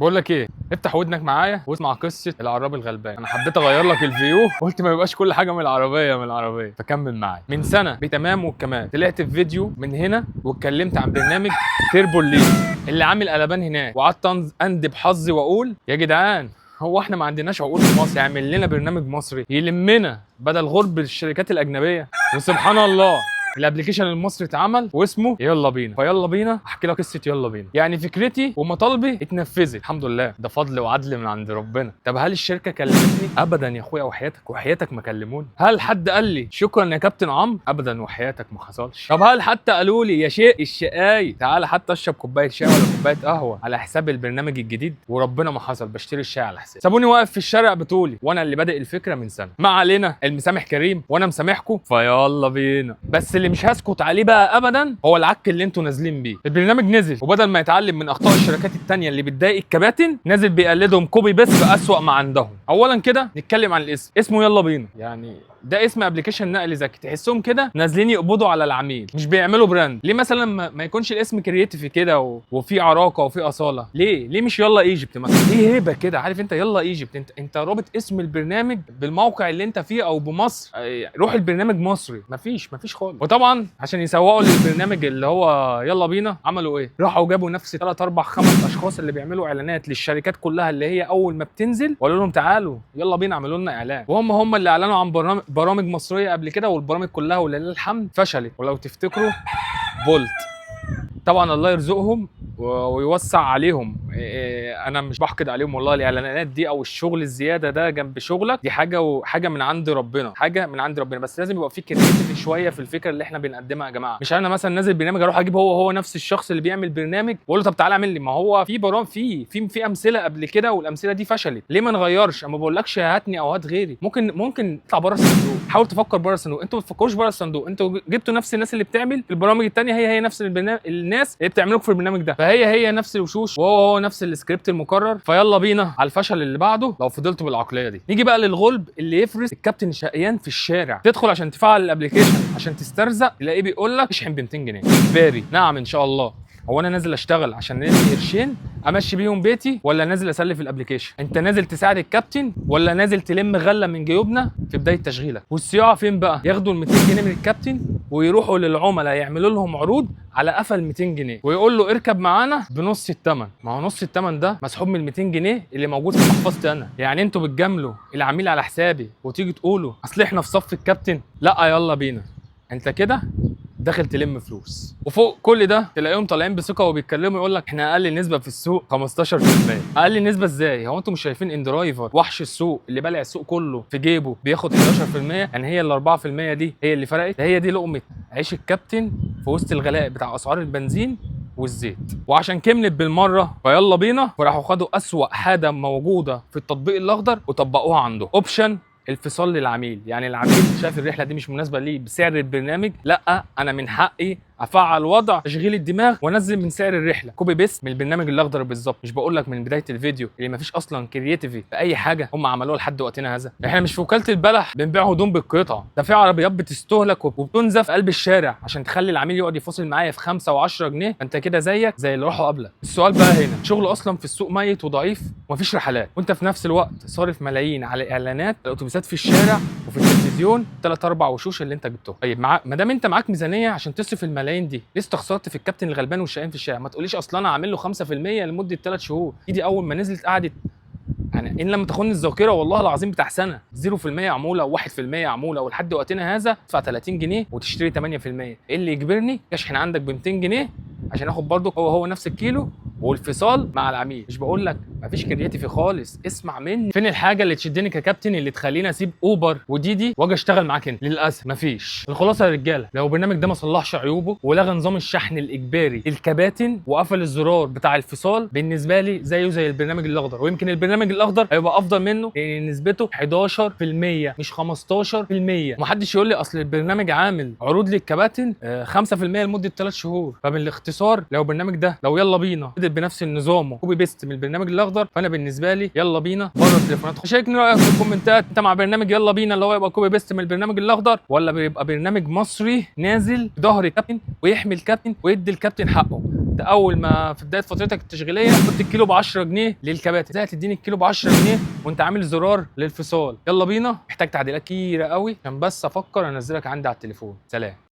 بقول لك ايه، افتح ودنك معايا واسمع قصة العراب الغلبان. انا حبيت اغير لك ال view، قلت ما يبقاش كل حاجة من العربية من العربيه، فكمل معايا. من سنة بتمام والكمال طلعت في فيديو من هنا واتكلمت عن برنامج تربو الليل اللي عامل قلبان هناك، وقعدت اندب حظي واقول يا جدعان هو احنا ما عندناش عقول في مصر يعمل لنا برنامج مصري يلمنا بدل غرب الشركات الاجنبية؟ وسبحان الله ال application المصري اتعمل واسمه يلا بينا. فيلا بينا احكي لك قصة يلا بينا. يعني فكرتي ومطالبي اتنفذت الحمد لله، ده فضل وعدل من عند ربنا. طب هل الشركة كلمتني؟ ابدا يا اخويا، وحياتك وحياتك ما كلموني. هل حد قال لي شكرا يا كابتن عمرو؟ ابدا وحياتك ما حصلش. طب هل حتى قالوا لي يا شيء الشقاي تعالى حتى اشرب كوباية شاي ولا كوباية قهوة على حساب البرنامج الجديد؟ وربنا ما حصل، بشتري الشاي على حسابي. سابوني واقف في الشارع بطولي وانا اللي بادئ الفكرة من سنة. ما علينا، المسامح كريم وانا مسامحكم، فيلا بينا. بس اللي مش هسكت عليه بقى ابدا هو العك اللي انتوا نازلين بيه. البرنامج نزل وبدل ما يتعلم من اخطاء الشركات التانية اللي بتضايق الكباتن، نازل بيقلدهم copy paste باسوأ ما عندهم. اولا كده نتكلم عن الاسم، اسمه يلا بينا، يعني ده اسم application نقل ذكي، تحسهم كده نازلين يقبضوا على العميل مش بيعملوا brand. ليه مثلا ما يكونش الاسم creative كده وفي عراقه وفي اصاله؟ ليه مش يلا Egypt مثلا؟ ليه هيبة كده، عارف انت يلا Egypt، انت رابط اسم البرنامج بالموقع اللي انت فيه او بمصر، روح البرنامج مصري. مفيش خالص. وطبعا عشان يسوقوا للبرنامج اللي هو يلا بينا عملوا ايه؟ راحوا جابوا نفس 3 4 5 اشخاص اللي بيعملوا اعلانات للشركات كلها اللي هي اول ما بتنزل، وقالوا لهم تعالوا يلا بينا اعملوا لنا اعلان. وهم هم اللي اعلنوا عن برامج مصرية قبل كده، والبرامج كلها ولله الحمد فشلت. ولو تفتكروا بولت، طبعا الله يرزقهم ويوسع عليهم، انا مش بحقد عليهم والله. الاعلانات دي او الشغل الزيادة ده جنب شغلك دي حاجة وحاجه من عند ربنا، حاجة من عند ربنا، بس لازم يبقى في creative شوية في الفكرة اللي احنا بنقدمها يا جماعة. مش انا مثلا نازل برنامج اروح اجيب هو نفس الشخص اللي بيعمل برنامج واقول له طب تعالى اعمل لي، ما هو في برامج في امثلة قبل كده والامثلة دي فشلت، ليه ما نغيرش؟ انا ما بقولكش هاتني او هات غيري، ممكن تطلع بره الصندوق، حاول تفكر بره الصندوق. انتوا ما بتفكروش بره الصندوق، انتوا جبتوا نفس الناس اللي بتعمل البرامج الثانية، هي نفس البرنامج، الناس اللي بتعملوك في البرنامج ده، فهي نفس الوشوش وهو هو نفس السكريبت المكرر. فيلا بينا على الفشل اللي بعده لو فضلتوا بالعقليه دي. نيجي بقى للغلب اللي يفرس الكابتن الشقيان في الشارع. تدخل عشان تفعل ال application عشان تسترزق، تلاقيه بيقول لك اشحن ب 200 جنيه اجباري. نعم ان شاء الله، هو انا نازل اشتغل عشان الم قرشين امشي بيهم بيتي، ولا نازل اسلف ال application؟ انت نازل تساعد الكابتن ولا نازل تلم غله من جيوبنا في بداية تشغيلك؟ والصياعه فين بقى؟ ياخدوا ال 200 جنيه من الكابتن ويروحوا للعملاء يعملوا لهم عروض على قفا ال 200 جنيه ويقول له اركب معانا بنص الثمن. ما هو نص الثمن ده مسحوب من ال 200 جنيه اللي موجود في محفظتي انا. يعني انتوا بتجاملوا العميل على حسابي وتيجي تقولوا اصل احنا في صف الكابتن؟ لا يلا بينا، انت كده داخل تلم فلوس. وفوق كل ده تلاقيهم طالعين بثقة وبيتكلموا يقول لك احنا اقل نسبه في السوق 15%. اقل نسبه ازاي؟ هو انتم مش شايفين inDriver وحش السوق اللي بلع السوق كله في جيبه بياخد 11%؟ يعني هي ال 4% دي هي اللي فرقت؟ هي دي لقمة عيش الكابتن في وسط الغلاء بتاع اسعار البنزين والزيت. وعشان كملت بالمرة فيلا بينا، فراحوا خدوا اسوأ حاجة موجودة في التطبيق الاخضر وطبقوها عنده، option الفصال للعميل. يعني العميل شايف الرحلة دي مش مناسبة ليه بسعر البرنامج، لا انا من حقي افعل وضع تشغيل الدماغ وانزل من سعر الرحلة، copy paste من البرنامج الاخضر بالظبط. مش بقول لك من بداية الفيديو اللي مفيش اصلا creative في اي حاجة هم عملوها لحد وقتنا هذا. احنا مش في وكالة البلح بنبيع هدوم بالقطعه، ده في عربيات بتستهلك وبتنزف في قلب الشارع عشان تخلي العميل يقعد يفاصل معايا في 5 و10 جنيه. انت كده زيك زي اللي راحوا قبلك. السؤال بقى هنا، شغل اصلا في السوق ميت وضعيف ومفيش رحلات، وانت في نفس الوقت صارف ملايين على اعلانات الاتوبيسات في الشارع وفي التلفزيون، 3 4 وشوش اللي انت جبتهم. طيب ما دام انت معاك ميزانية عشان تصرف الملايين دي، ليه استخسرت في الكابتن الغلبان والشقيان في الشارع؟ ما تقوليش اصلا انا عامل له 5% لمدة 3 شهور. دي اول ما نزلت قعدت يعني ان لم تخن الذاكرة والله العظيم بتاع سنة 0% عمولة و1% عمولة، ولحد وقتنا هذا تدفع 30 جنيه وتشتري 8%. ايه اللي يجبرني اشحن عندك ب 200 جنيه عشان اخد برضه هو نفس الكيلو والفصال مع العميل؟ مش بقول لك مفيش creative خالص؟ اسمع مني، فين الحاجة اللي تشدني ككابتن اللي تخليني اسيب اوبر وديدي واجي اشتغل معاك انت؟ للاسف مفيش. الخلاصة يا رجاله، لو البرنامج ده ما صلحش عيوبه ولغى نظام الشحن الاجباري للكباتن وقفل الزرار بتاع الفصال، بالنسبة لي زيه زي البرنامج الاخضر، ويمكن البرنامج الاخضر هيبقى افضل منه لان نسبته 11% مش 15%. ومحدش يقول لي اصل البرنامج عامل عروض للكباتن 5% لمدة 3 شهور. فبالاختصار لو البرنامج ده لو يلا بينا فضل بنفس النظام copy paste من البرنامج الاخضر الاخضر. فانا بالنسبة لي يلا بينا بره التليفونات. شاركني رايك في الكومنتات، انت مع برنامج يلا بينا اللي هو يبقى copy paste من البرنامج الاخضر، ولا بيبقى برنامج مصري نازل ظهر الكابتن ويحمي الكابتن ويدي الكابتن حقه؟ انت اول ما في بداية فترتك التشغيلية كنت الكيلو ب 10 جنيه للكباتن، ازاي هتديني الكيلو ب 10 جنيه وانت عامل زرار للفصال؟ يلا بينا محتاج تعديلات كتيرة قوي عشان بس افكر انزلك عندي على التليفون. سلام.